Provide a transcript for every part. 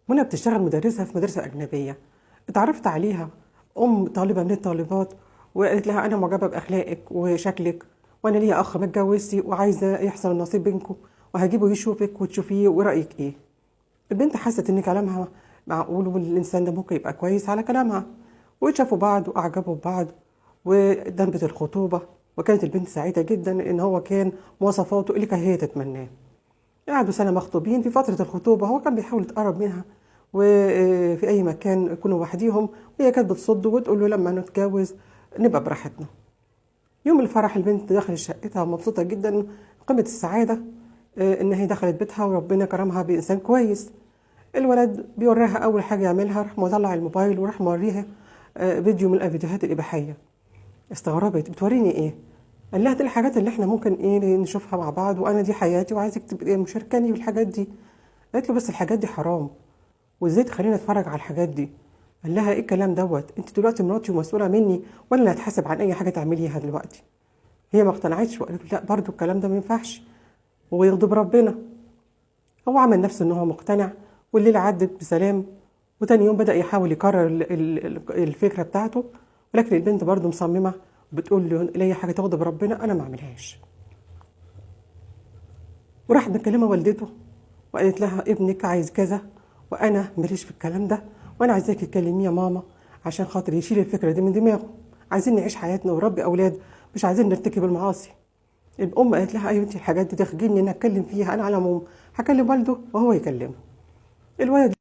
منى بتشتغل مدرسة في مدرسة أجنبية. اتعرفت عليها أم طالبة من الطالبات وقالت لها أنا معجبة بأخلاقك وشكلك، وأنا ليا أخ متجوزتي وعايزة يحصل النصيب بينكم، وهجيبه يشوفك وتشوفيه ورأيك إيه. البنت حست إن كلامها معقول والإنسان ده ممكن يبقى كويس على كلامها، وشافوا بعض وأعجبوا ببعض ودنبت الخطوبة. وكانت البنت سعيدة جدا إن هو كان مواصفاته اللي كانت هي تتمناه. قعدوا سنة مخطوبين. في فترة الخطوبة هو كان بيحاول يتقرب منها وفي أي مكان يكونوا وحديهم، وهي كانت بتصده وتقول له لما نتجوز نبقى براحتنا. يوم الفرح البنت دخلت شقتها مبسوطة جدا، قمة السعادة، إن هي دخلت بيتها وربنا كرمها بإنسان كويس. الولد بيوريها أول حاجة يعملها، راح مطلع الموبايل وراح موريها، فيديو من الفيديوهات الإباحية. استغربت، بتوريني إيه؟ قال لها دي الحاجات اللي احنا ممكن نشوفها مع بعض، وانا دي حياتي وعايزك تبقي مشاركاني بالحاجات دي. قالت له بس الحاجات دي حرام، وازاي تخليني اتفرج على الحاجات دي؟ قال لها ايه الكلام دوت، انت دلوقتي مراتي ومسؤولة مني، وانا اللي هتحاسب عن اي حاجة تعمليها دلوقتي. هي ما اقتنعتش وقالت له لا برضو الكلام ده ما ينفعش ويغضب ربنا. هو عمل نفسه ان هو مقتنع، والليلة عدت بسلام. وتاني يوم بدا يحاول يكرر الفكرة بتاعته، ولكن البنت برضو مصممه وبتقول له ليا حاجة تغضب ربنا انا ما اعملهاش. وراحت مكلمه والدته وقالت لها ابنك عايز كذا وانا ماليش في الكلام ده، وانا عايزاك تكلميه يا ماما عشان خاطر يشيل الفكرة دي من دماغه، عايزين نعيش حياتنا ونربي اولاد، مش عايزين نرتكب المعاصي. الام قالت لها ايوه انت الحاجات دي تخجلني ان اتكلم فيها، انا على العموم هكلم والده وهو يكلمه. الولد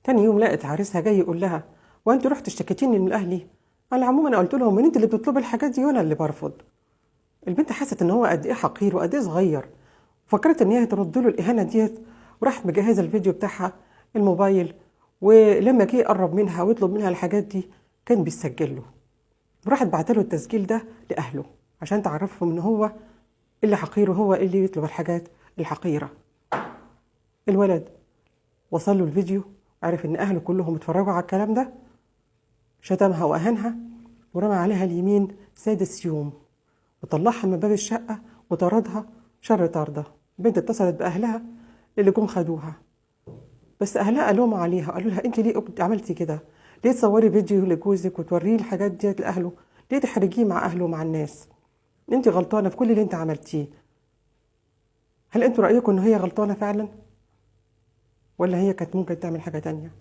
تاني يوم لقت عريسها جاي يقول لها وانت رحت اشتكيتيني من اهلي؟ على العموم انا قلت لهم ان انت اللي بتطلبي الحاجات دي وانا اللي برفض. البنت حست ان هو قد ايه حقير وقد ايه صغير، فكرت ان هي ترد له الاهانة ديت، وراحت مجهزة الفيديو بتاعها الموبايل، ولما جه يقرب منها ويطلب منها الحاجات دي كان بيسجل له، وراحت بعت له التسجيل ده لاهله عشان تعرفهم ان هو اللي حقير وهو اللي يطلب الحاجات الحقيرة. الولد وصل له الفيديو، عرف ان اهله كلهم اتفرجوا على الكلام ده، شتمها واهانها ورمى عليها اليمين سادس يوم، وطلعها من باب الشقة وطردها شر طارده. البنت اتصلت باهلها اللي جم خدوها، بس اهلها قالوا عليها، قالوا لها انت ليه عملتي كده؟ ليه تصوري فيديو لجوزك وتوريه الحاجات ديت لاهله؟ ليه تحرجيه مع اهله ومع الناس؟ انت غلطانة في كل اللي انت عملتيه. هل انتوا رايكم ان هي غلطانة فعلا، ولا هي كانت ممكن تعمل حاجة تانية؟